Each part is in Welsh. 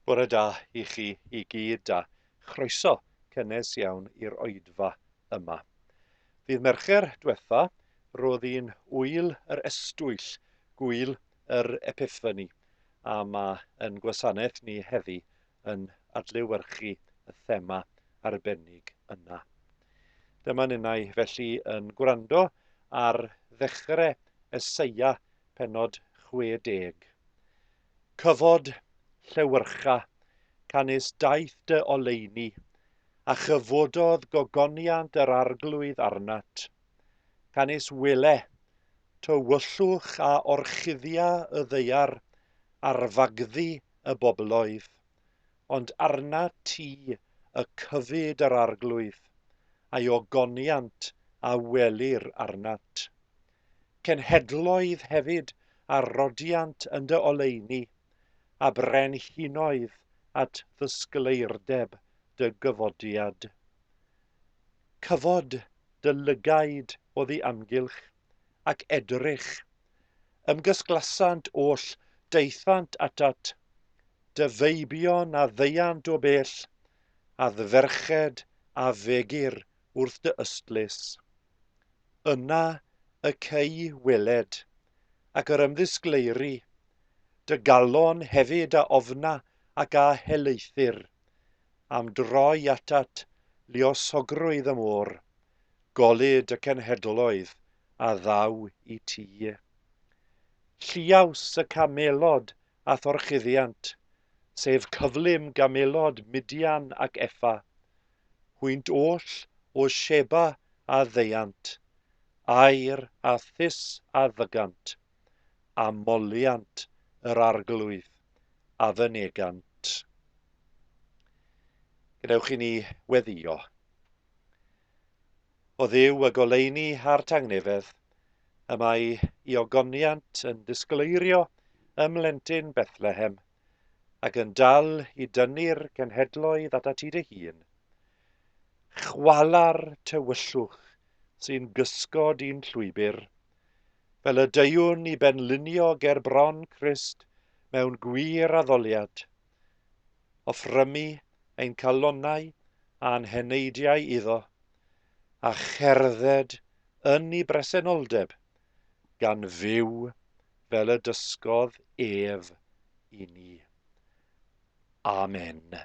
Bore da i chi i gyd a chroeso cynnes iawn i'r oedfa yma. Ddydd Mercher diwetha, roedd hi'n ŵyl yr Estwyll, gŵyl yr Epiphany, a mae yn gwasanaeth ni heddi yn adlewyrchu y thema arbennig yna. Dyma ninnau felly yn gwrando ar ddechrau Eseia pennod 60. Cyfod, llewyrcha, canys daeth dy oleuni, a chyfododd gogoniant yr Arglwydd arnat. Canys wele, tywyllwch a orchuddia y ddaear, ar fagddu y bobloedd, ond arnat ti y cyfyd yr Arglwydd, a'i ogoniant a welir arnat. Cenhedloedd hefyd a rodiant yn dy oleuni, a brenhinoedd at ddysgleirdeb dy gyfodiad. Cyfod dy lygaid oddi amgylch, ac edrych. Ymgysglasant oll, daethant atat. Dy feibion a ddeuant o bell, a dy ferched a fegir wrth dy ystlys. Yna y cei weled, ac yr ymddisgleiri, dy galon hefyd a ofna ac a helaethir, am droi atat luosogrwydd y môr, golud y cenhedloedd a ddaw i ti. Lliaws y camelod a'th orchuddiant, sef cyflym gamelod Midian ac Epha, hwynt oll o Sheba a ddeuant, aur a thus a ddygant, a moliant yr Arglwydd a fynegant. Gwnewch i ni weddïo. O Dduw y goleuni a'r tangnefedd, y mae i ogoniant yn disgleirio ym mhlentyn Bethlehem, ac yn dal i dynnu'r cenhedloedd atat ti dy hun. Chwala'r tywyllwch sy'n gysgod i'n llwybr, fel y deuwn i benlinio ger bron Crist mewn gwir addoliad, offrymu ein calonnau a'n heneidiau iddo, a cherdded yn i bresenoldeb, gan fyw fel y dysgodd ef i ni. Amen.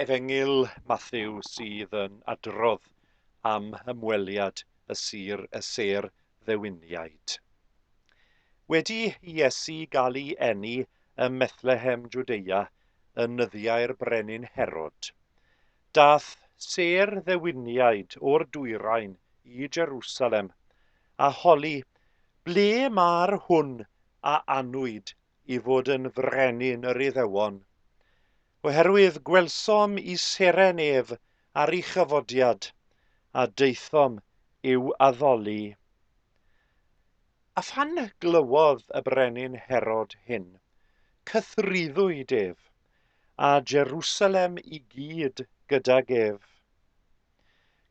Efengyl Mathew sydd yn adrodd am ymweliad y sir y sêr ddewiniaid. Wedi i Iesu gael ei eni ym Methlehem Jwdea yn nyddiau'r brenin Herod, daeth sêr ddewiniaid o'r dwyrain i Jerusalem a holi, Ble mae'r hwn a anwyd i fod yn frenin yr Iddewon? Oherwydd gwelsom i seren ef ar ei chyfodiad, a daethom i'w addoli. A phan glywodd y brenin Herod hyn, cythruddwyd ef, a Jerusalem i gyd gydag ef.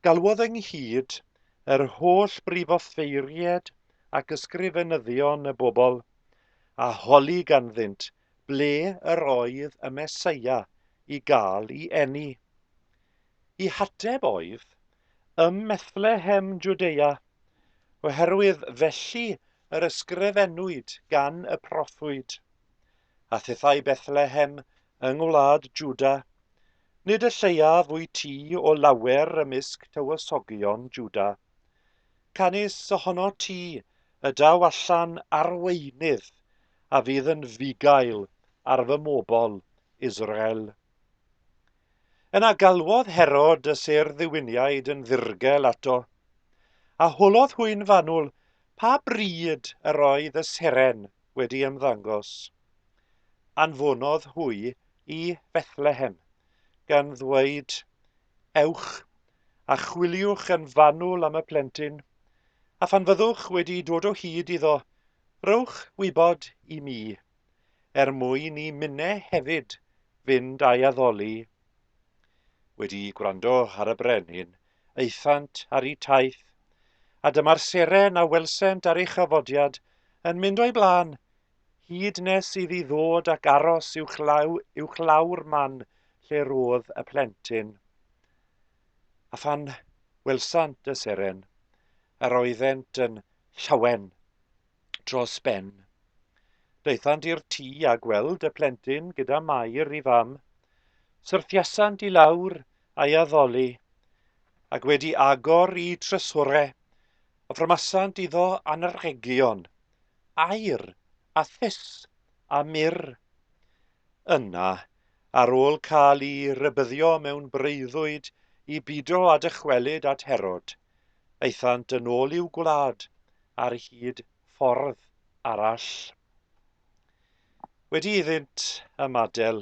Galwodd ynghyd yr holl brifoffeiried ac ysgrifenyddion y bobl, a holi ganddynt ble yr oedd y Meseia i gael i eni. I hateb oedd, Ym Methlehem Jwdea, oherwydd felly yr ysgrifennwyd gan y proffwyd. A thithau Bethlehem yng ngwlad Jwda, Nid y lleiaf wyt ti o lawer ymysg tywysogion Jwda. Canys ohonot ti y daw allan arweinydd a fydd yn fugail ar fy mobl Israel. Yna galwodd Herod y sêr-ddiwiniaid yn ddirgel ato, a holodd hwy'n fanwl pa bryd yr oedd y seren wedi ymddangos. Anfonodd hwy i Fethlehem, gan ddweud, Ewch, a chwiliwch yn fanwl am y plentyn, a phan fyddwch wedi dod o hyd iddo, rhowch wybod i mi, er mwyn i minne hefyd fynd a'i addoli. Wedi gwrando ar y brenin, aethant ar eu taith, a dyma'r seren a welsent ar ei chyfodiad yn mynd o'i blaen hyd nes iddi ddod ac aros uwchlaw, uwchlaw'r man lle roedd y plentyn. A phan welsant y seren, yr oeddent yn llawen dros ben. Daethant i'r tŷ a gweld y plentyn gyda Mair i fam. Syrthiasant i lawr a'i addoli, ac wedi agor i trysore, offrymasant iddo anrhegion, aur, a thus, a myrr. Yna, ar ôl cael i rybuddio mewn breuddwyd i bido â dychwelyd at Herod, aethant yn ôl i'w gwlad ar hyd ffordd arall. Wedi iddynt ymadael,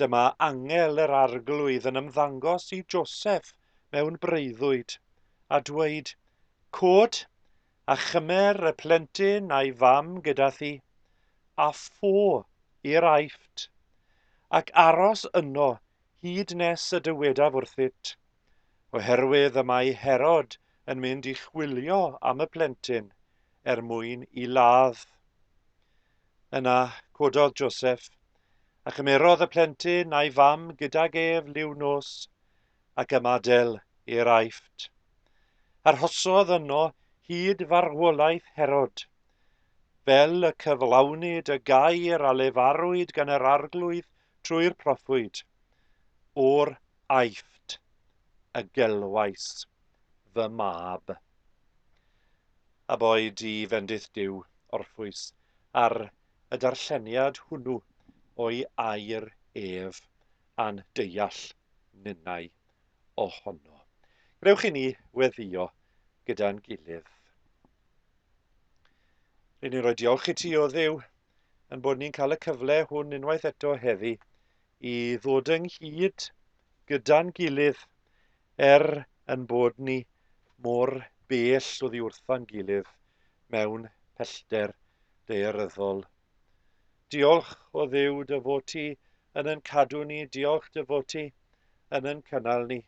dyma angel yr Arglwydd yn ymddangos i Joseff mewn breuddwyd, a dweud, Cod, A chymer y plentyn a'i fam gyda thi, a ffo i'r Aifft, ac aros yno hyd nes y dywedaf wrthyt, oherwydd y mae Herod yn mynd i chwilio am y plentyn er mwyn i ladd. Yna cododd Joseph, a chymerodd y plentyn a'i fam gydag ef liw nos, ac ymadael i'r Aifft. Arhosodd yno hyd farwolaeth Herod, fel y cyflawnid y gair a lefarwyd gan yr Arglwydd trwy'r proffwyd, O'r Aifft y gelwais fy mab. A boed i fendith Duw orffwys ar y darlleniad hwnnw o'i air ef a'n deall ninnau ohono. Gwnewch i ni weddïo gyda'n gilydd. Rydyn ni'n rhoi diolch i ti o Dduw yn bod ni'n cael y cyfle hwn unwaith eto heddi i ddod ynghyd gyda'n gilydd er yn bod ni mor bell oddi wrtha'n gilydd mewn pellter daearyddol. Diolch o Dduw dy fod ti yn yn cadw ni, diolch dy fod ti yn yn cynnal ni.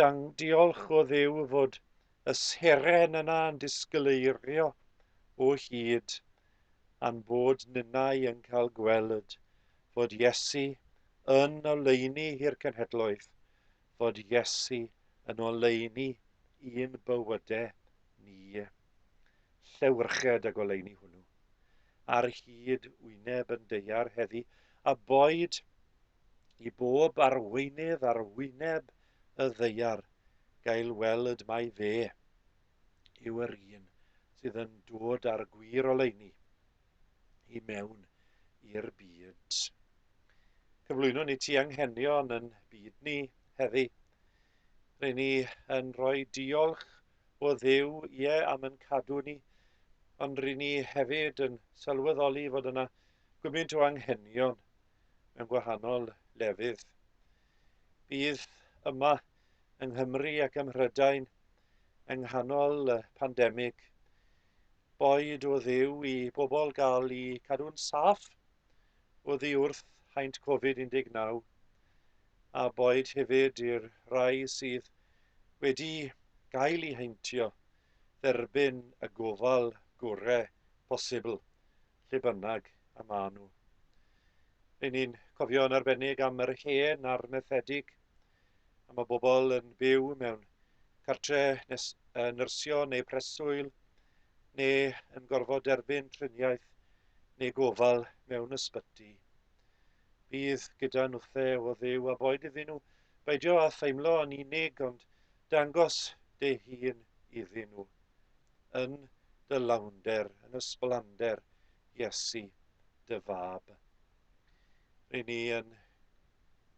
Dang, diolch o Dduw fod y seren yna yn disgleirio o hyd, a'n bod ninnau yn cael gweld fod Iesu yn oleuni i'r cenhedloedd, fod Iesu yn oleuni i'n bywydau ni. Llewyrched y goleuni hwnnw ar hyd wyneb yn daear heddi, a boed i bob arweinydd ar wyneb y ddaear gael weld mai fe yw yr un sydd yn dod â'r gwir oleuni i mewn i'r byd. Cyflwynwn i ti anghenion yn byd ni heddi. Rŷn ni yn rhoi diolch o Dduw, ie, am yn cadw ni, ond rŷn ni hefyd yn sylweddoli fod yna gymaint o anghenion mewn gwahanol lefydd. Bydd yma yng Nghymru ac ym Mhrydain yng nghanol y pandemig, boed o Dduw i bobl gael eu cadw'n saff oddi wrth haint Covid-19, a boed hefyd i'r rhai sydd wedi gael eu heintio dderbyn y gofal gorau posibl lle bynnag y maen nhw. Ry'n ni'n cofio yn arbennig am yr hen a'r methedig, am y bobl yn byw mewn cartre nes, nyrsio neu preswyl, neu yn gorfod derbyn triniaeth neu gofal mewn ysbyty. Bydd gyda nhwthe o Dduw a boed iddyn nhw beidio â theimlo yn unig ond dangos dy hun iddyn nhw yn dy lawnder, yn ysblander Iesu, dy fab. Ry'n ni yn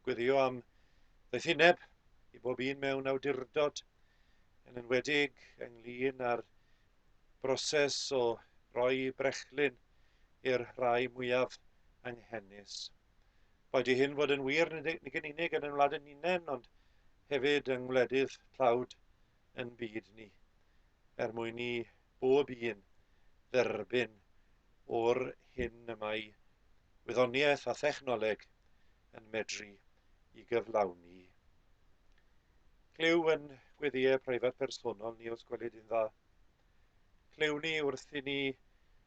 gweddio am ddoethineb i bob un mewn awdurdod, yn enwedig ynglyn â'r broses o roi brechlyn i'r rhai mwyaf anghenus. Boed i hyn fod yn wir nid yn unig yn ein wlad yn unen, ond hefyd yng ngwledydd tlawd yn byd ni, er mwyn i bob un dderbyn o'r hyn y mae wyddoniaeth a thechnoleg yn medru i gyflawni. Clyw yn gweddïau preifat personol ni os gwelid yn dda. Clyw ni wrth i ni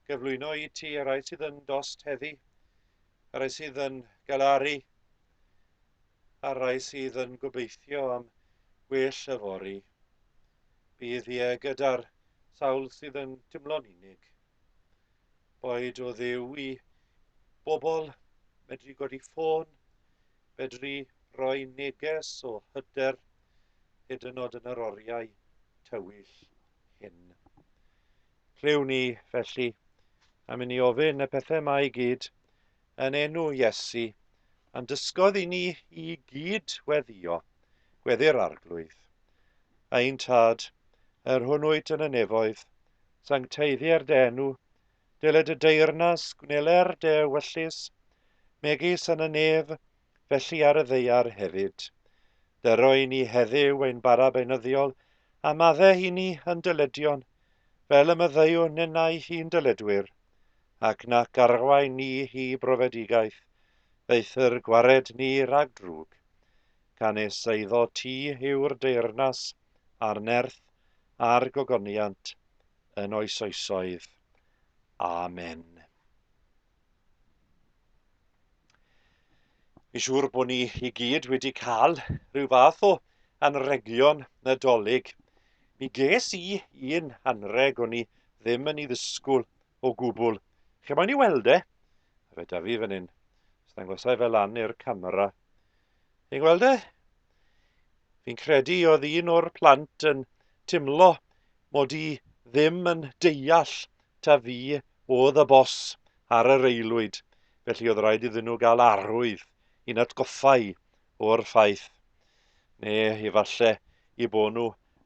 gyflwyno i ti y rhai sydd yn dost heddi, y rhai sydd yn galaru, a'r rhai sydd yn gobeithio am well yfory. Bydd ie gyda'r sawl sydd yn timlo'n unig. Boed o Dduw i bobl medru godi ffôn, medru rhoi neges o hyder hyd yn oed yn yr oriau tywyll hyn. Clyw ni, felly, am i ni ofyn y pethau yma i gyd yn enw Iesu, a'n dysgodd i ni i gyd weddio, gweddi'r Arglwydd. Ein Tad, yr hwn wyt yn y nefoedd, sancteiddier dy enw, deled y deyrnas, gwneler dy ewyllys, megis yn y nef, felly ar y ddaear hefyd. Dyro i ni heddiw ein bara beunyddiol, a madde i ni yn dyledion, fel y maddeuwn ninnau i'n dyledwyr, ac nac arwain ni i brofedigaeth, eithr gwared ni rhag drwg. Canys eiddo ti yw'r deyrnas, a'r nerth, a'r gogoniant, yn oes oesoedd. Amen. Fi'n siŵr bod ni i gyd wedi cael rhyw fath o anrhegion Nadolig. Mi ges i un anrheg o'n i ddim yn ei ddisgwyl o gwbl. Chi moyn i weld e? A fe da fi fan hyn. Dangosai fe lan i'r camera. Chi'n gweld e? Fi'n credu oedd un o'r plant yn timlo mod i ddim yn deall ta fi oedd y boss ar yr aelwyd, felly oedd rhaid iddyn nhw gael arwydd i'n atgoffa i o'r ffaith. Neu efalle i bod nhw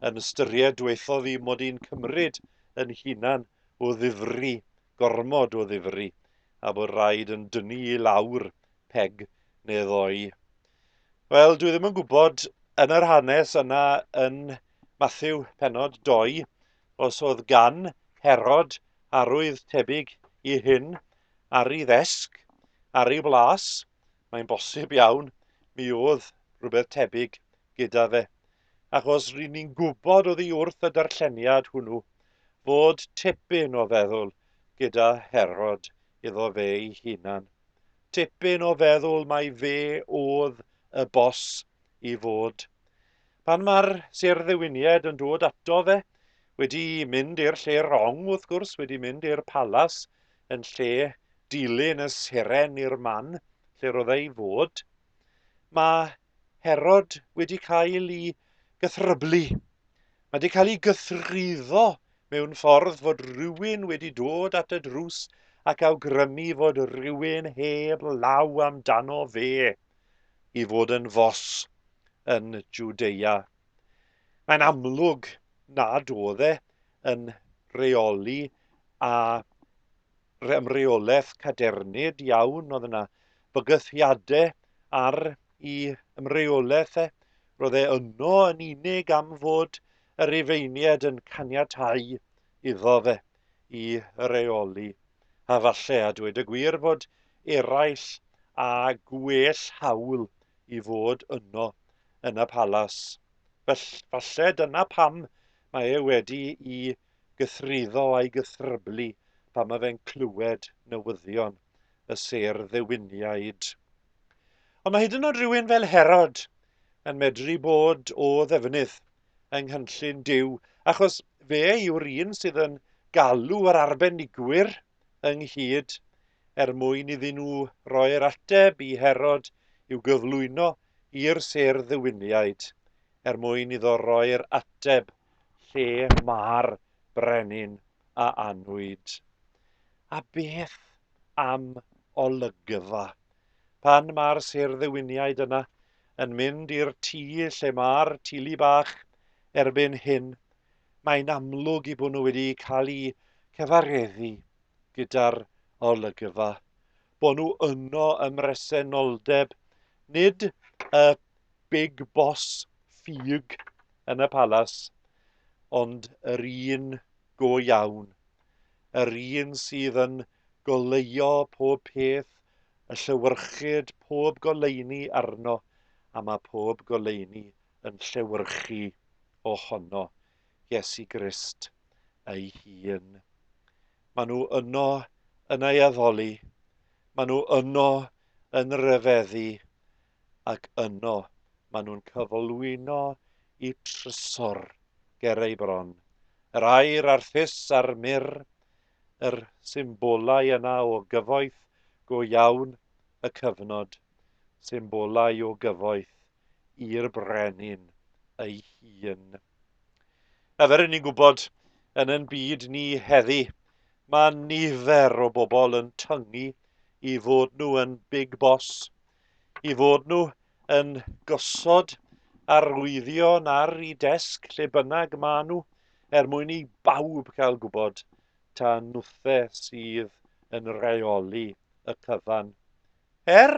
yn ystyried dweutho fi mod i'n cymryd yn hunan o ddifri, gormod o ddifri, a bod rhaid yn dynnu i lawr peg neu ddoi. Wel, dwi ddim yn gwybod yn yr hanes yna yn Matthew penod 2, os oedd gan Herod arwydd tebyg i hyn ar ei ddesg, ar ei blas, mae'n bosib iawn mi oedd rhywbeth tebyg gyda fe. Achos ry'n ni'n gwybod oddi wrth y darlleniad hwnnw fod tipyn o feddwl gyda Herod iddo fe ei hunan. Tipyn o feddwl mai fe oedd y bos i fod. Pan mae'r sêr-ddewiniaid yn dod ato fe, wedi mynd i'r lle rong wrth gwrs, wedi mynd i'r palas yn lle dilyn y seren i'r man lle roedd ei fod. Mae Herod wedi cael ei gythryblu. Mae wedi cael ei gythruddo mewn ffordd fod rhywun wedi dod at y drws ac awgrymu fod rhywun heb law amdano fe i fod yn fos yn Jwdea. Mae'n amlwg nad oedd e yn rheoli a ymreolaeth cadernid iawn, oedd yna bygythiadau ar i ymreolaeth e. Roedd e yno yn unig am fod y Rufeiniaid yn caniatáu iddo fe i reoli. A falle, a dweud y gwir, fod eraill â gwell hawl i fod yno yn y palas. Fel, falle dyna pam mae e wedi i gythruddo a'i gythryblu pan mae fe'n clywed newyddion y sêr ddewiniaid. Ond mae hyd yn oed rhywun fel Herod yn medru bod o ddefnydd yng nghynllun Duw, achos fe yw'r un sydd yn galw yr arbenigwyr ynghyd er mwyn iddyn nhw roi'r ateb i Herod i'w gyflwyno i'r sêr ddewiniaid, er mwyn iddo roi'r ateb lle mae'r brenin a anwyd. A beth am olygfa? Pan mae'r sêr-ddewiniaid yna yn mynd i'r tŷ lle mae'r teulu bach erbyn hyn, mae'n amlwg i bod nhw wedi cael eu cyfareddu gyda'r olygfa. Bod nhw yno ym mhresenoldeb, nid y big boss ffug yn y palas, ond yr un go iawn, yr un sydd yn goleuo pob peth, y llewyrchid pob goleuni arno, a mae pob goleuni yn llewyrchu ohono, Iesu Grist ei hun. Maen nhw yno yn ei addoli, maen nhw yno yn rhyfeddu, ac yno maen nhw'n cyflwyno i trysor ger ei bron. Yr aur a'r thus a'r mur, yr symbolau yna o gyfoeth go iawn y cyfnod, symbolau o gyfoeth i'r brenin ei hun. A fel rŷn ni'n gwybod, yn ein byd ni heddi, mae nifer o bobl yn tyngu i fod nhw yn big boss, i fod nhw yn gosod arwyddion ar i desg lle bynnag maen nhw, er mwyn i bawb cael gwybod ta nwthe sydd yn rheoli y cyfan. Er,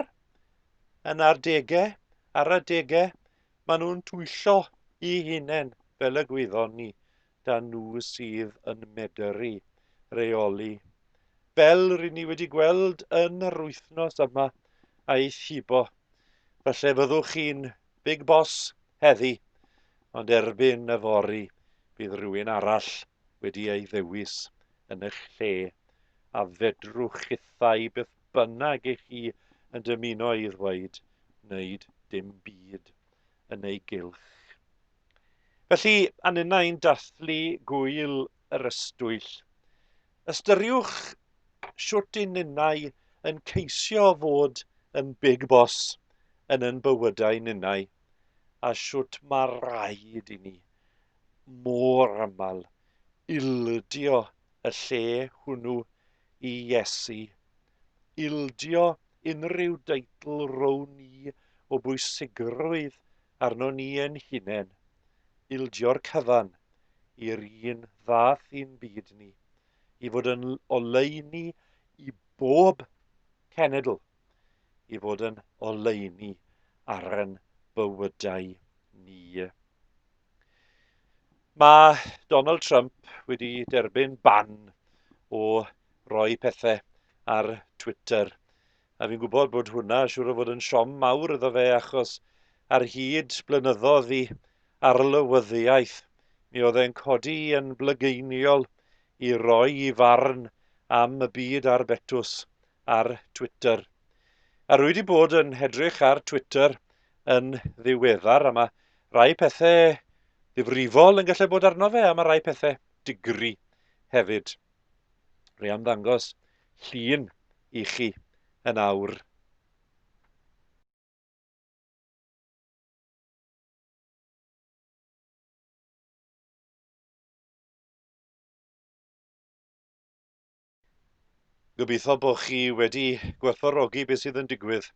yn adegau, ar adegau, maen nhw'n twyllo i hunain fel y gwyddon ni, da nhw sydd yn medru reoli. Fel rŷn ni wedi gweld yn yr wythnos yma a'i thibo. Falle fyddwch chi'n big boss heddi, ond erbyn yfory bydd rhywun arall wedi ei ddewis yn eich lle, a fedrwch chithau beth bynnag ych chi yn dymuno ei ddweud, wneud dim byd yn ei gylch. Felly, a ninnau'n dathlu gŵyl yr ystwyll, ystyriwch shwt i ninnau yn ceisio fod yn big boss yn yn bywydau ninnau, a shwt mae rhaid i ni, mor aml, ildio y lle hwnnw i Iesu, ildio unrhyw deitl rown ni o bwysigrwydd arnon ni ein hunain, ildio'r cyfan i'r un fath i'n byd ni, i fod yn oleuni i bob cenedl, i fod yn oleuni ar ein bywydau ni. Mae Donald Trump wedi derbyn ban o roi pethau ar Twitter. A fi'n gwybod bod hwnna siŵr o fod yn siom mawr iddo fe achos ar hyd blynyddoedd i arlywyddiaeth mi oedd e'n codi yn blygeiniol i roi i farn am y byd a'r betws ar Twitter. A rwy wedi bod yn edrych ar Twitter yn ddiweddar a mae rai pethau difrifol yn gallu bod arno fe a mae rai pethau digri hefyd. Rwy am ddangos llun i chi yn awr. Gobeithio bod chi wedi gwerthfawrogi beth sydd yn digwydd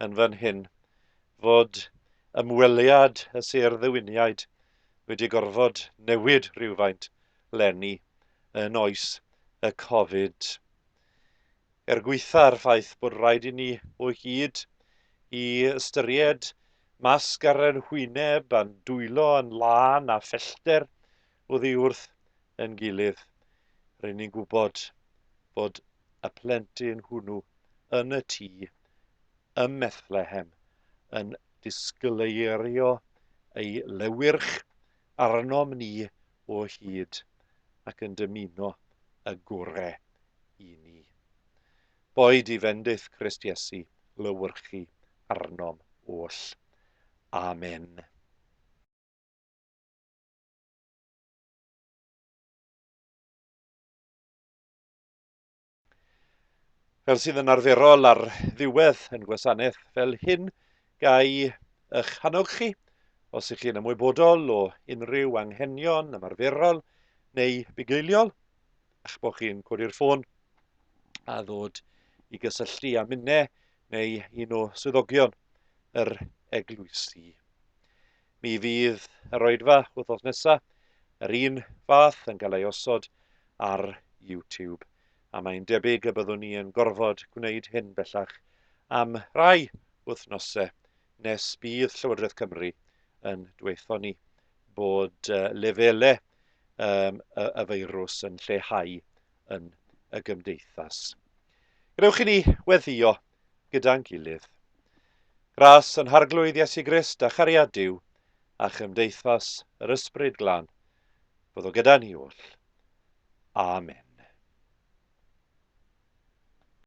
yn fan hyn, fod ymweliad y sêr ddewiniaid wedi gorfod newid rhywfaint leni yn oes y Covid. Er gwaetha'r ffaith bod rhaid i ni o hyd i ystyried masg ar ein hwyneb a'n dwylo yn lân a phellter oddi wrth ein gilydd, ry'n ni'n gwybod bod y plentyn hwnnw yn y tŷ ym Methlehem yn disgleirio ei lewyrch arnom ni o hyd ac yn dymuno y gore i ni. Boed i fendith Crist Iesu lewyrchu arnom oll. Amen. Fel sydd yn arferol ar ddiwedd yn gwasanaeth fel hyn, ga i eich hannog chi, os ych chi'n ymwybodol o unrhyw anghenion ymarferol neu bugeiliol, eich bod chi'n codi'r ffôn a ddod i gysylltu â minne neu un o swyddogion yr eglwysi. Mi fydd yr oedfa wythnos nesa yr un fath yn cael ei osod ar YouTube, a mae'n debyg y byddwn ni yn gorfod gwneud hyn bellach am rai wythnosau nes bydd Llywodraeth Cymru yn dweutho ni bod lefelau um, y, y feirws yn lleihau yn y gymdeithas. Gwnewch i ni weddio gyda'n gilydd. Gras yn Harglwydd Iesu Grist a chariad Duw a chymdeithas yr Ysbryd Glân, fyddo gyda ni oll. Amen.